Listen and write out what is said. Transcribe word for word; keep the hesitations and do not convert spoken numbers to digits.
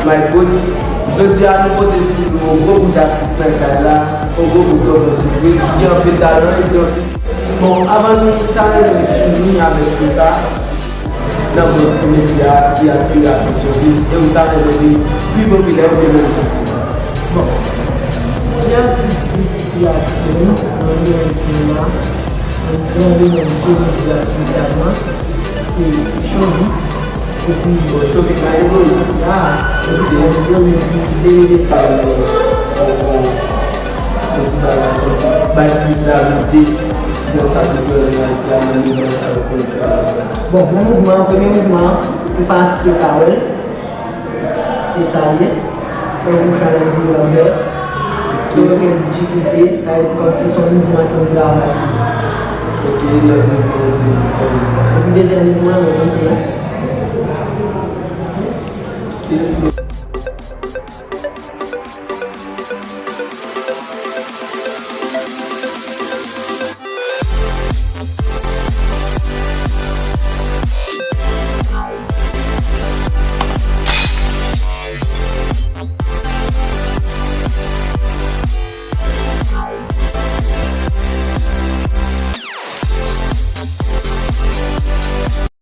My God, jodi a nou pote pou nou yon gwo bout atis nan kay la, yon gwo bout tonton Sipriz, ki gen anpil talan epi anpil. Bon, avan nou ta renmen fini avèk tou sa, nan mond komedi a ki atire atansyon plis, e ou ta renmen li pi popilè oubyen menm pi. Bon, ki atis ki pi atire m nan domèn sinema, nan domèn komedi a espesyalman, se Chovik. Epi, bon, Chovik la, e bon, ya, epi, bon, epi, epi, epi, epi, epi, epi, bay plis laverite nan sa ki fèt ann Ayiti a, nan nivo sa yo konn fè a. Bon, pou mouvman an, premye mouvman an, pou fanatik yo ka wè l, se sa l ye. Tankou Chanèl Brillant Vert, san okenn difikilte, sa vle di kòmsi se yon mouvman ki yon travay. Ok, lòt mouvman ou vle fè. Epi dezyèm mouvman, men se. Ok.